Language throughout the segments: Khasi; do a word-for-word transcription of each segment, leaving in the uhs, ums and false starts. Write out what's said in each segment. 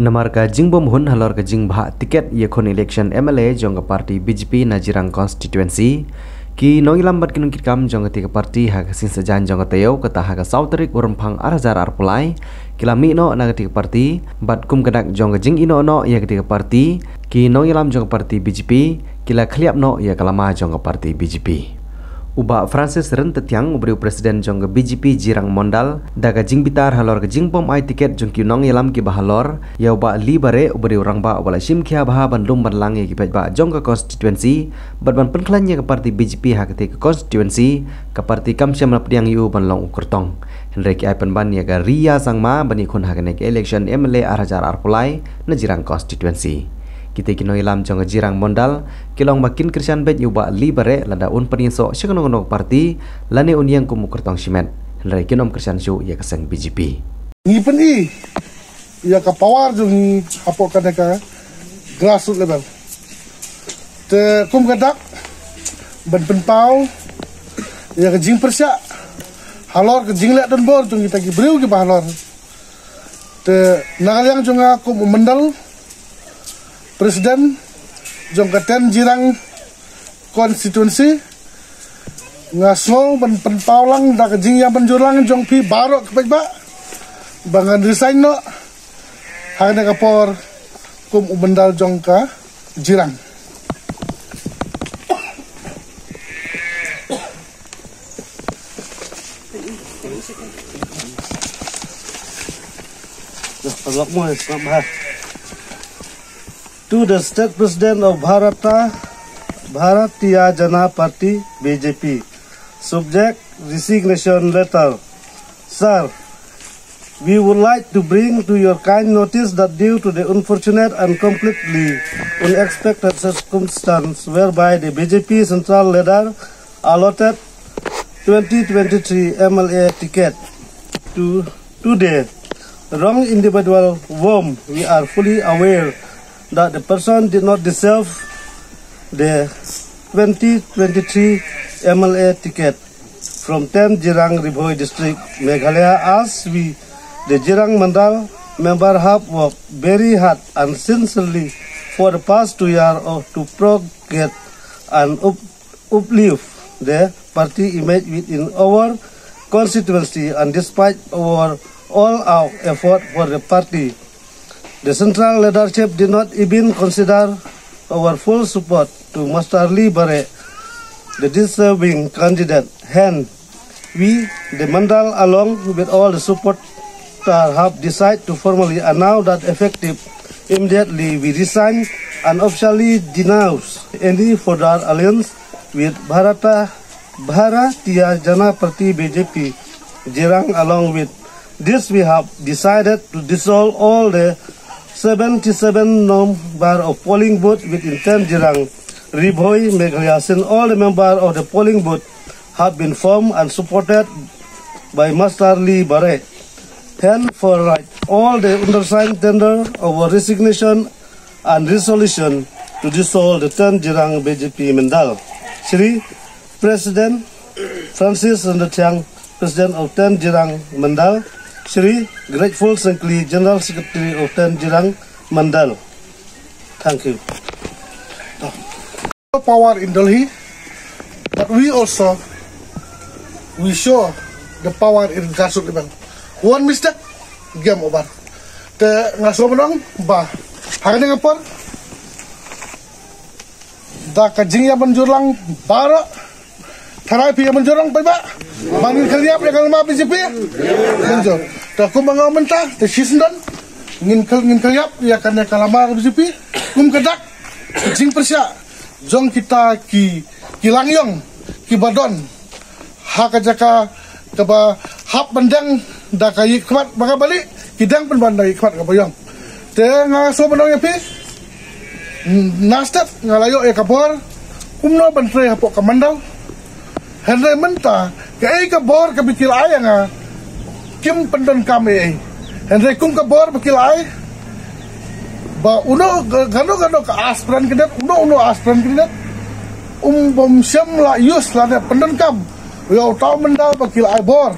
Namar ka jingbymhun halor ka jingbhah tiket ïakhun election M L A jong ka party B J P na Jirang constituency, ki nongïalam bad ki nongkitkam jong katei ka party ha ka sngi Saitjaiñ jong ka taïew, kata ha ka saw tarik u Rymphang ar hajar arphew lai, ki la mih noh na katei ka party, bad kum ka dak jong ka jingïehnoh noh ïa katei ka party, ki nongïalam jong ka party B J P ki la khliap noh ïa ka lama jong ka party B J P. U Bah Francis Ryntathiang, uba dei u president jong ka B J P Jirang Mondal, da ka jingbitar halor ka jingbym ai tiket jong ki nongïalam kiba halor ïa u Bah Lee Bare, uba dei u rangbah uba la shim khia bha ban lum ban lang ïa ki paidbah jong ka constituency bad ban pynkhlaiñ ïa ka party B J P ha katei ka constituency, ka party kam shym la pdiang ïa u ban long u kyrtong. Hynrei ki ai pynban ïa ka Ria Sangma ban ïakhun ha kane ka election M L A ar hajar arphew lai na Jirang constituency. Kitei ki nongïalam jong ka Jirang Mondal ki long ba kin kyrshan beit ïa u Bah Lee Bare lada un pynïasoh sha kano kano ka party lane un ïeng kum u kyrtong shimet. Hynrei kin ym kyrshan shuh ïa ka seng B J P. Ngi pyni ïa ka power jong ngi hapoh kane ka grassroots level. Te kum ka dak ban pynpaw ïa ka jingpyrshah halor ka jingleh donbor jong kita ki briew kiba halor. Te na ka liang jong nga kum u Mondal President jong ka ten Jirang constituency, nga sngew ban pynpaw lang da ka jingïabanjur lang jong phi baroh ki paidbah ba ngan resign noh ha kane ka por kum u Mondal jong ka Jirang. To the State President of Bharata, Bharatiya Janata Party, B J P, subject resignation letter. Sir, we would like to bring to your kind notice that due to the unfortunate and completely unexpected circumstance whereby the B J P central leader allotted twenty twenty-three M L A ticket to, to the wrong individual whom we are fully aware that the person did not deserve the twenty twenty-three M L A ticket from ten Jirang Ri Bhoi District, Meghalaya, as we, the Jirang Mandal member, have worked very hard and sincerely for the past two years of, to propagate and up, uplift the party image within our constituency, and despite our all-out effort for the party, the central leadership did not even consider our full support to Mister Lee Bare, the deserving candidate. Hence, we, the Mandal, along with all the supporters, have decided to formally announce that effective immediately we resign and officially denounce any further alliance with Bharata, Bharatiya Janata Party, B J P, Jirang. Along with this, we have decided to dissolve all the seventy-seven number of polling booth within ten Jirang, Ri Bhoi, Meghalaya, since all the member of the polling booth have been formed and supported by Mister Lee Bare. Hence, for right, all the undersigned tender our resignation and resolution to dissolve the ten Jirang B J P Mandal. Shri President Francis Ryntathiang, President of ten Jirang Mandal, Shri Grateful Syngkli, General Secretary of ten Jirang Mandal. Thank you. Power in Delhi, but we also, we show the power in grassroots level. One mistake, game over. Te nga sngewbha ban ong ba ha kane ka por da ka jingïabanjur lang baroh. Tharai phi ïabanjur lang paidbah ba ngin khylliap ïa ka lama B J P. Banjur. Te kumba nga ong mynta, te shisien don ngin khyl, ngin khylliap ïa kane ka lama B J P. Kum ka dak ka jingpyrshah jong kita ki, ki langïong kiba don ha ka jaka kaba hap ban deng da ka ïing khmat ba kaba lieh, ki deng pynban da ka ïing khmat kaba ïong. Te nga sngewbha ban ong ïa phi, na step nga la ïoh ïa ka bor kumno ban trei hapoh ka mandal. Hynrei mynta kaei ka bor kaba ki la ai ïa nga kim pyndonkam ei ei. Hynrei kum ka bor ba ki la ai ba uno, kano kano ka aspirant candidate, uno uno aspirant candidate um bym shym la use lane pyndonkam ïa uta u mandal ba ki la ai bor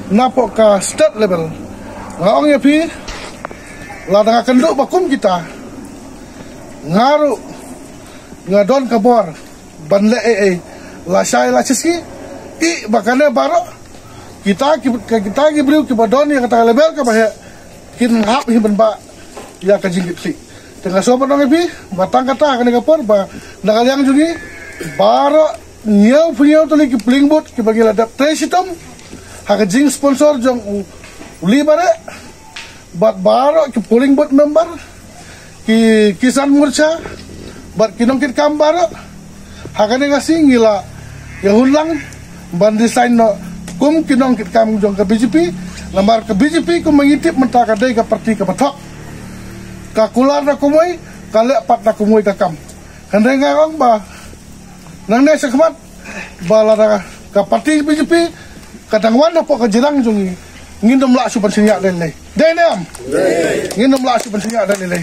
napoh ka state level. Nga ong ïa phi, Lada nga kynduh ba kum kita, nga ruh nga don ka bor ban leh ei ei la shai la shiski. I ba kane baroh kita ki, kita ki briew kiba don ïa kata ka level kaba heh kin hap hi ban bah ïa ka jingkitkhlieh. Te nga sngewbha ban ong ïa phi ba tang kata ha kane ka por ba na ka liang jong ngi baroh hynñiew phew hynñiew tylli ki polling booth kiba ngi la dep trei shitom ha ka jingsponsor jong u Lee Bareh bad baroh ki polling booth member, ki Kisan Morcha bad ki nongkitkam baroh. Ha kane ka sngi ngi la ïa hun lang ban resign noh kum ki nongkitkam jong ka B J P. Namar ka B J P kumba ngi tip mynta ka dei ka parti kaba thok, ka kular da kumwei, ka leh pat da kumwei ka kam. Hynrei nga ong ba nangne shakhmat ba lada ka parti B J P ka dang wan hapoh ka jingïarap jong ngi, ngin ym lah shuh ban shaniah da lei lei. Dei ne em? Ngin ym lah shuh ban shaniah da lei lei.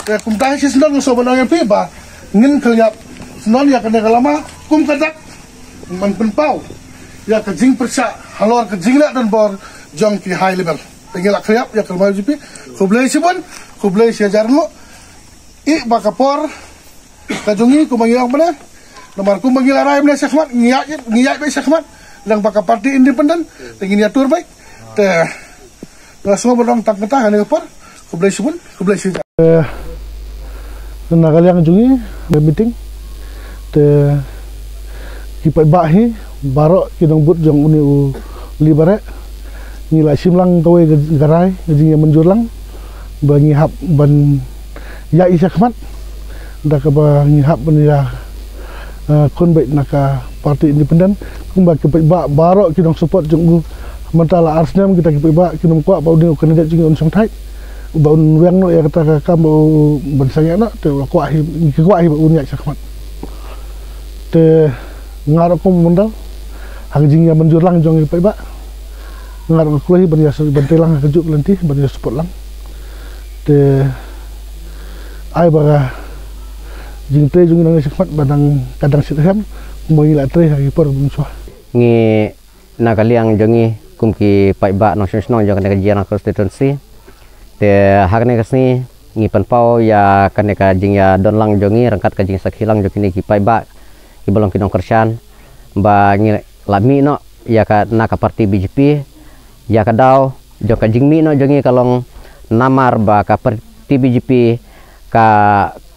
Te kumta hi shi shnong nga sngewbha ban ong ïa phi ba ngin khylliap shnong ïa kane ka lama kum ka dak ban pynpaw ïa ka jingpyrshah halor ka jingleh donbor jong ki high level. Te ngi la khylliap ïa ka lama B J P. Khublei shibun, khublei shihajar nguh. I ba ka por ka jong ngi kumba ngi ong mynne. Namar kumba ngi la rai mynne shakhmat, ngi ïaid, ngi ïaid beit shakhmat lang ba ka parti independent, te ngin ïatur beit. Te nga sngewbha ban ong tang kata ha kane ka por. Khublei shibun, khublei shihajar. Eh, na ka liang jong ngi, meeting. Te ki paidbah hi baroh ki nongbooth jong une u Lee Bareh, ngi la shim lang kawei ka, ka rai, ka jingïamynjur lang ba ngi hap ban ïaid shakhmat da kaba ngi hap ban ïa, eh, khun beit na ka parti independent. Kumba ki paidbah baroh ki nongsupport jong u, mynta la ar snem kita ki paidbah kim kwah ba une u candidate jong ngi un shongthait, ba un weng noh ïa kata ka kam ba u ban shaniah noh, te u la kwah hi, ki kwah hi ba un ïaid shakhmat. Te nga ruh kum u Mondal, ha ka jingïamynjur lang jong ki paidbah, nga ruh nga kloi ban ïa, ban trei lang ha kajuh ka lynti, ban ïa support lang. Te ai ba ka jingtrei jong ngi nangne shakhmat ba dang, ka dang shitrhem kumba ngi la trei ha ki por mynshuwa. Ngi na ka liang jong ngi kum ki paidbah nongshong shnong jong kane ka Jirang constituency. Te ha kane ka sngi ngi pynpaw ïa kane ka jingïadon lang jong ngi ryngkat ka jingsakhi lang jong kine ki paidbah kiba long ki nongkyrshan ba ngi la mih noh ïa ka na ka parti B J P. Ïa ka daw jong ka jingmih noh jong ngi ka long namar ba ka parti B J P ka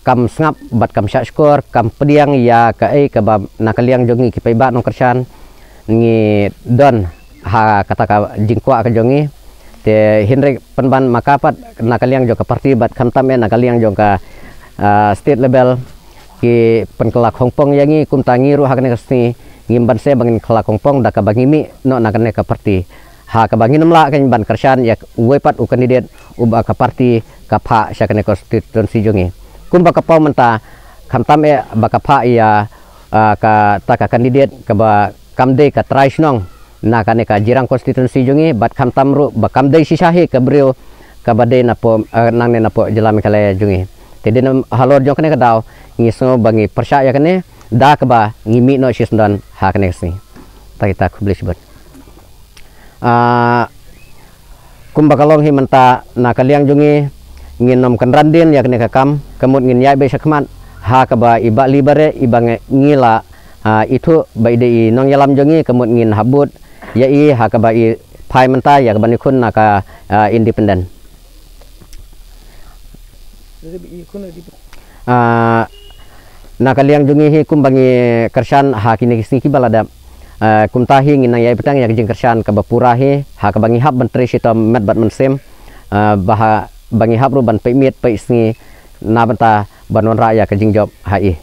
kam sngap bad kam shahshkor, kam pdiang ïa kaei kaba na ka liang jong ngi ki paidbah nongkyrshan ngi don ha kata ka jingkwah ka jong ngi. Te hynrei pynban ma ka pat na ka liang jong ka parti bad khamtam eh na ka liang jong ka, ah, state level ki pynkylla khongpong ïa ngi, kumta ngi ruh ha kane ka sngi ngim banse ba ngin kylla khongpong da kaba ngi mih noh na kane ka parti. Ha kaba ngin ym lah kein ban kyrshan ïa uwei pat u candidate uba ka parti ka phah sha kane constituency jong ngi. Kumba ka paw mynta khamtam eh ba ka phah ïa, ah, kata ka candidate kaba kam dei ka trai shnong na kane ka Jirang constituency jong ngi bad khamtam ruh ba kam dei shisha hi ka briew kaba dei napoh, eh, nangne napoh jylla Meghalaya jong ngi. Te dei na halor jong kane ka daw ngi sngew ba ngi pyrshah ïa kane da kaba ngi mih noh shisyndon ha kane ka sngi. Ta kita, khublei shibun. Ah, kumba ka long hi mynta na ka liang jong ngi ngin ym kynran dien ïa kane ka kam, ka mut ngin ïaid beit shakhmat ha kaba i Bah Lee Bareh iba ngi, ngi la, ah, ithuh ba i dei i nongïalam jong ngi, ka mut ngin hap bud ïa i ha kaba i phai mynta ïa kaban ïakhun na ka, ah, independent. Ah, na ka liang jong ngi hi kumba ngi kyrshan ha kine ki sngi kiba la dep. Ah, kumta hi ngin nang ïai bteng ïa ka jingkyrshan kaba pura hi ha kaba ngi hap ban trei shitom met bad mynsiem. Ah, ba ha, ba ngi hap ruh ban peit miet peit sngi na bynta ban wanrah ïa ka jingjop ha i.